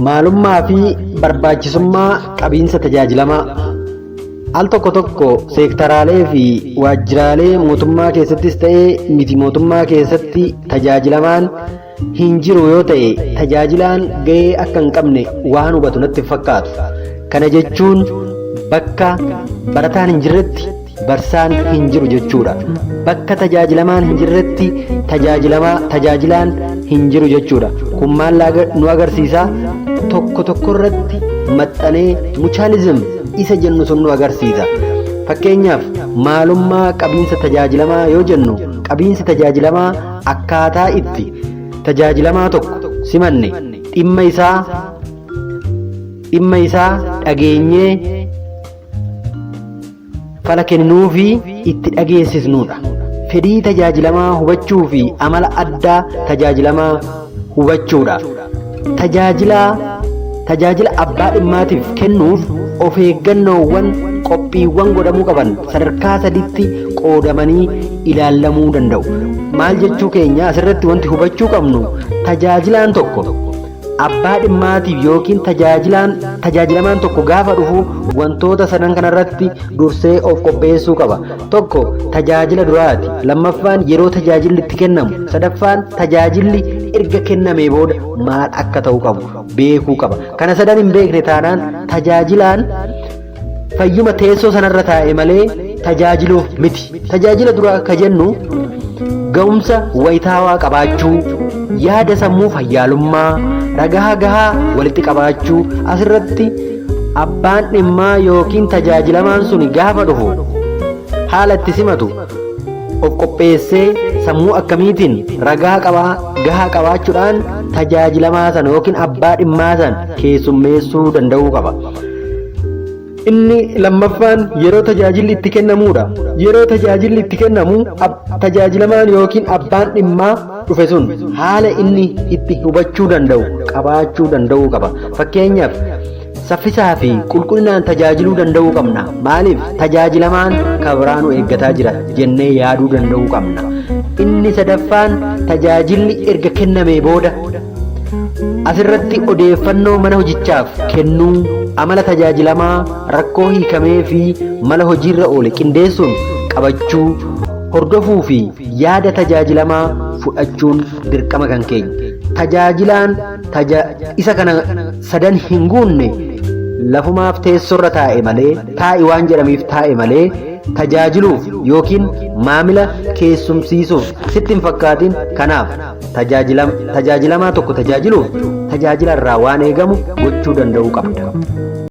Maalummaa fi barbaachisummaa qabiinsa tajaajilamaa. Al tokko tokko seektaraalee fi waajjiraalee mootummaa keessattis ta'ee miti mootummaa keessatti tajaajilamaan hin jiru yoo ta'e tajaajilaan gahee akka hin qabne waan hubatu natti hin fakkaatu. Kana jechuun bakka barataan hin jirretti barsaan hin jiru jechuudha. Bakka tajaajilamaan hin jirretti tajaajilamaa tajaajilaan hin jiru jechuudha. Kun maal nu agarsiisa? Tokko tokko irratti maxxanee mutualism isa jennu sun nu agarsiisa. Fakkeenyaaf, maalummaa qabiinsa tajaajilamaa yoo jennu, qabiinsi tajaajilamaa akkaataa itti tajaajilamaa tokko simanne, dhimma isaa dhageenyee fala kennuu fi itti dhageessisnudha. Fedhii tajaajilamaa hubachuu fi amala addaa tajaajilamaa hubachuudha. Tajaajila abbaa dhimmaatiif kennuuf of eeggannoowwan qophiiwwan godhamuu qaban sadarkaa saditti qoodamanii ilaallamuu danda'u. Maal jechuu keenya? Asirratti wanti hubachuu qabnu, tajaajilaan tokko abbaa dhimmaatiif yookiin tajaajilaan tajaajilamaan tokko gaafa dhufu wantoota sadan kanarratti dursee of qopheessuu qaba. Tokko tajaajila duraati. Lammaffaan yeroo tajaajilli itti kennamu. Sadaffaan tajaajilli erga kennamee booda maal akka ta'u qabu beekuu qaba. Kana sadan hin beekne taanaan tajaajilaan fayyuma teessoo sanarra taa'e malee tajaajiluuf miti. Tajaajila duraa ka jennu ga'umsa wayitaawaa qabaachuu, yaada sammuu fayyaalummaa, ragaa gahaa walitti qabaachuu. Asirratti abbaan dhimmaa yookiin tajaajilamaan sun gaafa dhufu haala itti simatu of qopheessee, sammuu akkamiitiin ragaa qabaa gahaa qabaachuudhaan tajaajilamaa sana yookiin abbaa dhimmaa sana keessummeessuu danda'uu qaba. Inni lammaffaan yeroo tajaajilli itti kennamuudha. Yeroo tajaajilli itti kennamu tajaajilamaan yookiin abbaan dhimmaa dhufe sun haala inni itti hubachuu danda'u qabaachuu danda'uu qaba. Fakkeenyaaf, saffisaa fi qulqullinaan tajaajiluu danda'uu qabna. Maaliif? Tajaajilamaan kabraa nu eeggataa jira jennee yaaduu danda'uu qabna. Inni sadaffaan tajaajilli erga kennamee booda. Asirratti odeeffannoo mana hojichaaf kennuu, amala tajaajilamaa, rakkoo hiikamee fi mala hojiirra oole qindeessuun qabachuu, hordofuu fi yaada tajaajilamaa fudhachuun dirqama kan keenya. Tajaajilaan isa kana sadan hin guunne lafumaaf teessoorra taa'e malee, taa'i waan jedhamiif taa'e malee, tajaajiluuf yookiin maamila keessumsiisuuf sitti hin fakkaatin. Kanaaf tajaajilamaa tokko tajaajiluuf tajaajila irraa waan eegamu gochuu danda'uu qabda.